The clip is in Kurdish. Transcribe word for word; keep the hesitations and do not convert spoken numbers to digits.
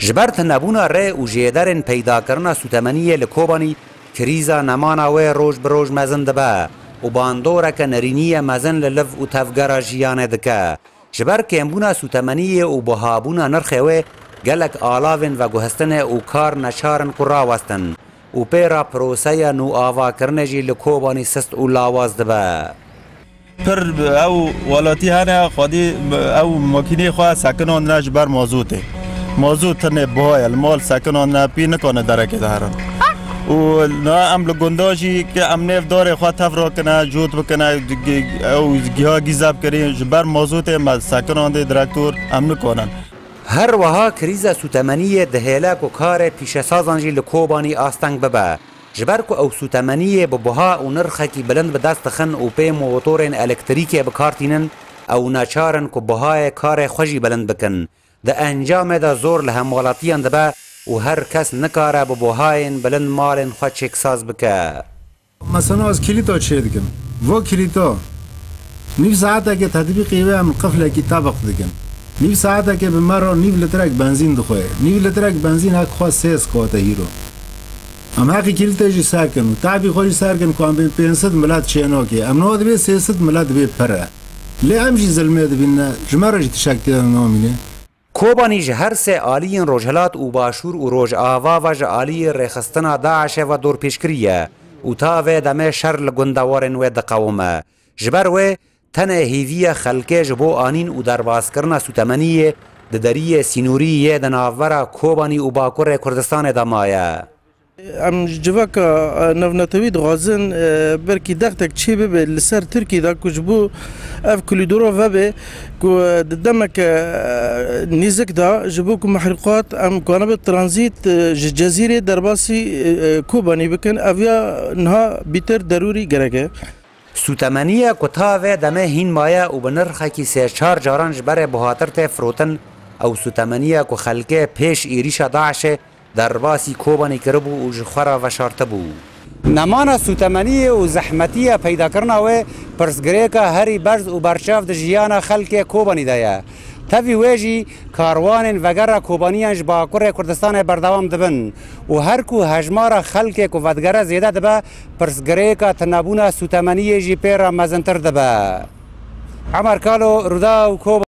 Ji ber tunebûna rê û jêderên peydakirina sûtemeniyê li Kobanî, krîza nemana wê roj bi roj mezin dibe û bandoreke nerînî ye mezin li liv û tevgera jiyanê dike. Ji ber kêmbûna sûtemeniyê û buhabûna nirxê wê, gelek alavên veguhestine û kar neçar in ku rawestin û pê re proseya nûavakirinê jî li Kobanî sist û lawaz dibe. Pir ew welatî hene, xwedî ew makînê xwe sekinandine ji ber mazotê. Mazot tenê buha ye, li mal sekinandine pî nikane derekê de herin. Û na em li gunda jî ke em nêv darê xwe tev rakine, cot bikine, ew giha gîze bikirin, ji ber mazotê me sekinandê direktor em nikanin. Her wiha krîza sûtemeniyê dihêle ku karê pîşesazan jî li Kobanî asteng bibe. Ji ber ku ew sûtemeniyê bi buha û nirxekî bilind bi dest dixin û pê motorên elektrîkê bi kar tînin, ew neçar in ku buhayê karê xwe jî bilind bikin. Di encamê de zor li hemwelatiyan dibe û her kes nikare bi buhayên bilind malên xwe çêksaz bike. Mesela ez kilîta çêdikim. Va kilîta nîv saetekê tetbîqê wê em qiflekî tebiq dikin. Nîv saetekê bi me re nîv litrek benzîn dixwe. Nîv litrek benzîn hek xwe sê sikate hîro. Em heqî kilîtê jî ser kin û tevî xwe jî ser kin ku em bên pênc sed milet çênakê. Em niha dibê sê sed milet dibê pir e. Lê em jî zilmê dibîne, ji me re jî tiştek tê de namîne. Kobanî ji her sê aliyên Rojhilat û Başûr û Rojava ve ji aliyê rêxistina DAIŞê ve dorpêçkirî ye û ta vê demê şer li gundewarên wê diqewime. Ji ber wê tenê hêviya xelkê ji bo anîn û derbaskirina sûtemeniyê di deriyê sînorî yê di navbera Kobanî û Bakurê Kurdistanê de maye. Em ji civaka, e, navnetewî dixwazin, e, belkî dextek çê bibe li ser Tirkî de ku ji bo ev kulîdoro vebe ku, e, di demeke, e, nêzik de ji bo ku mehrûqat em kanibe tranzît, e, ji Cezîrê derbasî, e, e, Kobanî bikin. Ev ya niha bîtir derûrî gerek e. Sûtemeniya ku ta vê demê hîn maye û bi nirxekî sê çar caran ji berê buhatir tê firotin, ew sûtemeniya ku xelkê pêş êrîşa DAIŞê derbasî Kobanî kiribû û ji xwe re veşartibû. Nemana sûtemeniyê û zehmetiya peydakirina wê pirsgirêka herî berz û berçav di jiyana xelkê Kobanî de ye. Tevî wê jî karwanên vegera Kobaniyan ji Bakurê Kurdistanê berdewam dibin û her ku hejmara xelkê ku vedigere zêde dibe, pirsgirêka tunebûna sûtemeniyê jî pê re mezintir dibe. Emer Kalo, Rûdaw, Kobanî.